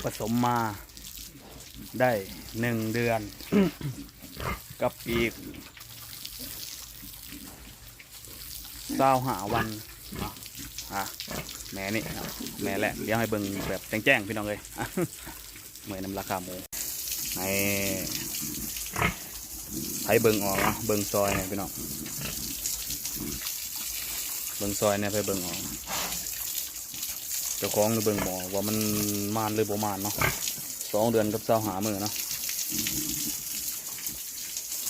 ປະສົມມາໄດ້ໜຶ່ງເດືອນ ກັບອີກຊາວຫ້າວັນເນາະ. ອ່າ ແມ່ນີ້ເນາະ ແມ່ແລະ ດຽວໃຫ້ເບິ່ງແບບແຈ້ງໆ ພີ່ນ້ອງເອີຍ. ເມື່ອຍນຳລາຄາໝູ ໃຫ້ ໃຜເບິ່ງອອກເນາະ ເບິ່ງຊ່ອຍແດ່ພີ່ນ້ອງ ເບິ່ງຊ່ອຍແດ່ ໃຜເບິ່ງອອກ ເຈົ້າຂອງນີ້ເບິ່ງບໍ່ອອກວ່າມັນມານຫຼືບໍ່ມານເນາະ. ສອງເດືອນກັບຊາວຫ້າມື້ເນາະ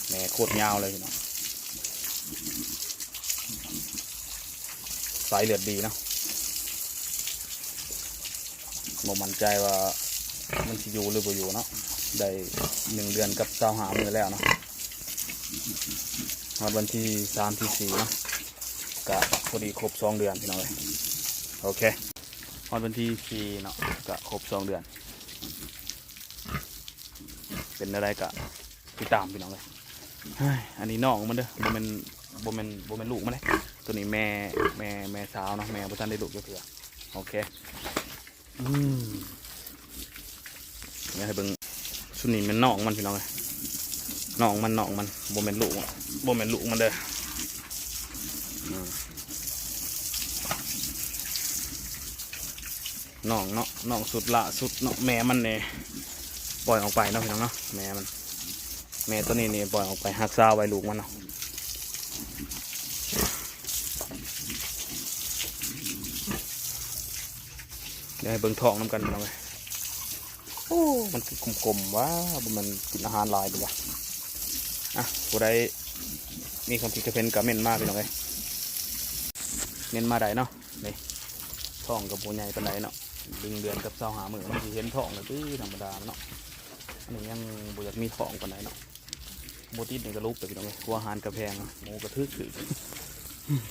ແມ່ໂຄດຍາວເລີຍພີ່ນ້ອງ ສາຍເລືອດດີເນາະ. ບໍ່ໝັ້ນໃຈວ່າມັນຊິຢູ່ຫຼືບໍ່ຢູ່ເນາະ ໄດ້ໜຶ່ງເດືອນກັບຊາວຫ້າມື້ແລ້ວເນາະ ຮອດວັນທີສາມ ທີສີ່ເນາະ ກະພໍດີຄົບສອງເດືອນພີ່ນ້ອງເອີຍ. ໂອເຄ ຮອດວັນທີສີ່ເນາະ ກະຄົບສອງເດືອນ ເປັນແນວໃດກະຕິດຕາມພີ່ນ້ອງເອີຍ. ເຮີ້ຍ ອັນນີ້ນ້ອງມັນເດີ ບໍ່ແມ່ນ ບໍ່ແມ່ນ ບໍ່ແມ່ນລູກມັນເດ້ ໂຕນີ້ແມ່ ແມ່ ແມ່ສາວເນາະ ແມ່ບໍ່ທັນໄດ້ລູກຈັກເທື່ອ. ໂອເຄ ອືມ ດຽວໃຫ້ເບິ່ງ ຊຸດນີ້ແມ່ນນ້ອງມັນພີ່ນ້ອງເອີຍ ນ້ອງມັນ ນ້ອງມັນ ບໍ່ແມ່ນລູກ ບໍ່ແມ່ນລູກມັນເດີ ອືມ ນ້ອງເນາະ ນ້ອງຊຸດລ່າສຸດເນາະ ແມ່ມັນນີ້ປ່ອຍອອກໄປເນາະພີ່ນ້ອງເນາະ ແມ່ມັນ ແມ່ໂຕນີ້ນີ້ປ່ອຍອອກໄປຮັກສາໄວ້ລູກມັນເນາະ. ດຽວໃຫ້ເບິ່ງທ້ອງນຳກັນພີ່ນ້ອງເອີຍ. ໂອ້ ມັນຄືກົມໆຫວາ ບໍ່ແມ່ນກິນອາຫານຫຼາຍບໍ່ຫວາ. ອ່ະ ຜູ້ໃດມີຄວາມຄິດຄວາມເຫັນກະເມັ້ນມາພີ່ນ້ອງເອີຍ ເມັ້ນມາໄດ້ເນາະ. ນີ້ ທ້ອງກະບໍ່ໃຫຍ່ປານໃດເນາະ ໜຶ່ງເດືອນກັບຊາວຫ້າມື້ ມັນຊິເຫັນທ້ອງລະຕິ ທຳມະດາເນາະ. ອັນນີ້ຍັງບໍ່ຢາກມີທ້ອງປານໃດເນາະ ບໍ່ຕິດນີ້ກະຫຼຸບໄປພີ່ນ້ອງເອີຍ. ຫົວອາຫານກະແພງ ໝູກະຖືກໆ.